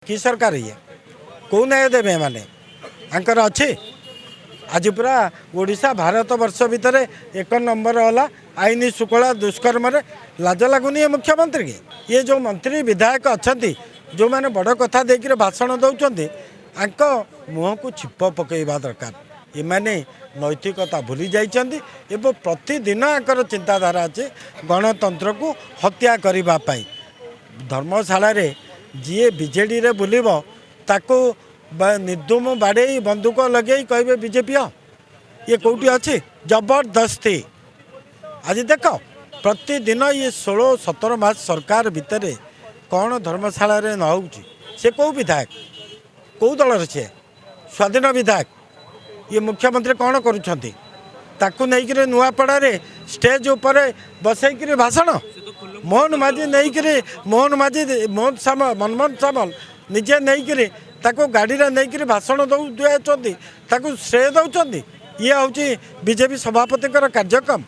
କି ସରକାର ଇଏ? କେଉଁ ନ୍ୟାୟ ଦେବେ ଏମାନେ? ଆଙ୍କର ଅଛି ଆଜି ପୁରା ଓଡ଼ିଶା ଭାରତ ବର୍ଷ ଭିତରେ 1 ନମ୍ବର ହେଲା ଆଇନ ଶୃଙ୍ଖଳା ଦୁଷ୍କର୍ମରେ। ଲାଜ ଲାଗୁନି ଏ ମୁଖ୍ୟମନ୍ତ୍ରୀ କି? ଇଏ ଯେଉଁ ମନ୍ତ୍ରୀ ବିଧାୟକ ଅଛନ୍ତି, ଯେଉଁମାନେ ବଡ଼ କଥା ଦେଇକରି ଭାଷଣ ଦେଉଛନ୍ତି, ଆଙ୍କ ମୁହଁକୁ ଛିପ ପକାଇବା ଦରକାର। ଏମାନେ ନୈତିକତା ଭୁଲି ଯାଇଛନ୍ତି ଏବଂ ପ୍ରତିଦିନ ଆଙ୍କର ଚିନ୍ତାଧାରା ଅଛି ଗଣତନ୍ତ୍ରକୁ ହତ୍ୟା କରିବା ପାଇଁ। ଧର୍ମଶାଳାରେ ଯିଏ ବିଜେଡ଼ିରେ ବୁଲିବ ତାକୁ ନିର୍ଦ୍ଦୁମ ବାଡ଼େଇ ବନ୍ଧୁକ ଲଗେଇ କହିବେ ବିଜେପି। ଇଏ କେଉଁଠି ଅଛି ଜବରଦସ୍ତି? ଆଜି ଦେଖ ପ୍ରତିଦିନ ଇଏ 16 17 ମାସ ସରକାର ଭିତରେ କ'ଣ ଧର୍ମଶାଳାରେ ନ ହେଉଛି? ସେ କେଉଁ ବିଧାୟକ, କେଉଁ ଦଳର? ସିଏ ସ୍ୱାଧୀନ ବିଧାୟକ। ଇଏ ମୁଖ୍ୟମନ୍ତ୍ରୀ କ'ଣ କରୁଛନ୍ତି? ତାକୁ ନେଇକରି ନୂଆପଡ଼ାରେ ଷ୍ଟେଜ୍ ଉପରେ ବସେଇକିରି ଭାଷଣ। ମୋହନ ମାଝୀ ନେଇକରି, ମୋହନ ମାଝୀ, ମୋହନ ସାମଲ, ମନମୋହନ ସାମଲ ନିଜେ ନେଇକରି ତାକୁ ଗାଡ଼ିରେ ନେଇକରି ଭାଷଣ ଦେଉ ଦିଆଉଛନ୍ତି, ତାକୁ ଶ୍ରେୟ ଦେଉଛନ୍ତି। ଇଏ ହେଉଛି ବିଜେପି ସଭାପତିଙ୍କର କାର୍ଯ୍ୟକ୍ରମ।